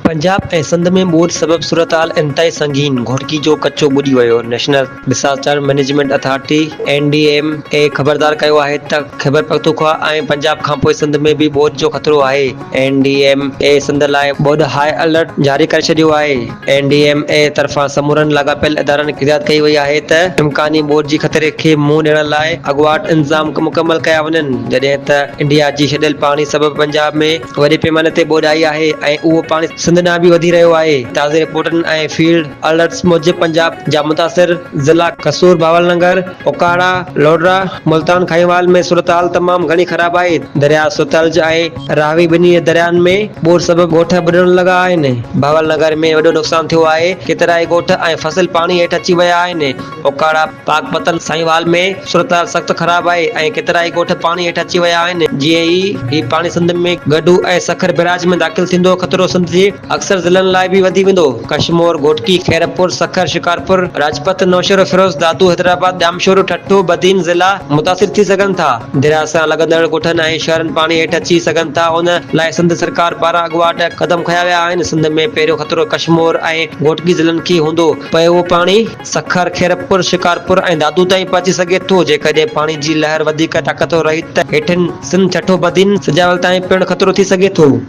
پنجاب ۽ سنڌ ۾ ٻوڏ سبب صورتحال انتهائي سنگين، گهوٽڪي جو ڪچو ٻڏي ويو، national disaster management authority, N D M A, خبردار ڪيو آهي ته خيبرپختونخوا ۽ پنجاب کانپوء سنڌ ۾ به ٻوڏ جو خطرو آهي، N D M A Sindh لاء ٻوڏ هاء الرٽ جاري ڪري ڇڏيو آهي، اين ڊي ايم اي طرفان سمورن لاڳاپيل ادارن کي هدايت ڪئي وئي آهي ته امڪاني ٻوڏ جي خطري کي منهن ڏيڻ لاء اڳواٽ انتظام مڪمل ڪيا وڃن، جڏهن ته انڊيا جي ڇڏيل پاڻي سبب پنجاب ۾ وڏي پيماني تي ٻوڏ آئي آهي ۽ اهو پاڻي سنڌ ڏانهن به وڌي رهيو آهي. تازي رپورٽن ۽ فيلڊ الرٽس موجب پنجاب جا متاثر ضلعا قصور، بهاولنگر، اوڪاڙا، لوڊرا، ملتان کائيوال ۾ صورتحال تمام گهڻي خراب آهي. درياء ستلج ۽ راوي ٻنهي دريائن ۾ ٻوڏ سبب ڳوٺ ٻڏڻ لڳا آهن. بهاولنگر ۾ وڏو نقصان ٿيو آهي، ڪيترائي ڳوٺ ۽ فصل پاڻي هيٺ اچي ويا آهن. اوڪاڙا، پاڪپتن، سائينوال ۾ صورتحال سخت خراب آهي ۽ ڪيترائي ڳوٺ پاڻي هيٺ اچي ويا آهن، جيئن ئي هي پاڻي سنڌ ۾ گڊو ۽ سکر بئراج ۾ داخل ٿيندو خطرو سنڌ جي اڪثر ضلعن لاء به وڌي ويندو، ڪشمور، گهوٽڪي، خيرپور، سکر، شڪارپور، راجپت، نوشهروفيروز، دادو، حيدرآباد، ڄامشورو، ٺٽو، بدين ضلعا متاثر ٿي سگهن ٿا. درياء سان لڳندڙ ڳوٺن ۽ شهرن پاڻي هيٺ اچي سگهن ٿا ان لاء سنڌ سرڪار پاران اڳواٽ قدم کنيا ويا آهن، سنڌ ۾ پهريون خطرو ڪشمور ۽ گهوٽڪي ضلعن کي هوندو پوء اهو پاڻي. سکر، خيرپور، شڪارپور ۽ دادو تائين پهچي سگهي ٿو، جيڪڏهن پاڻي جي لهر وڌيڪ طاقتور رهي ته هيٺين سنڌ ٺٽو، بدين، سجاول تائين پڻ خطرو ٿي سگهي ٿو.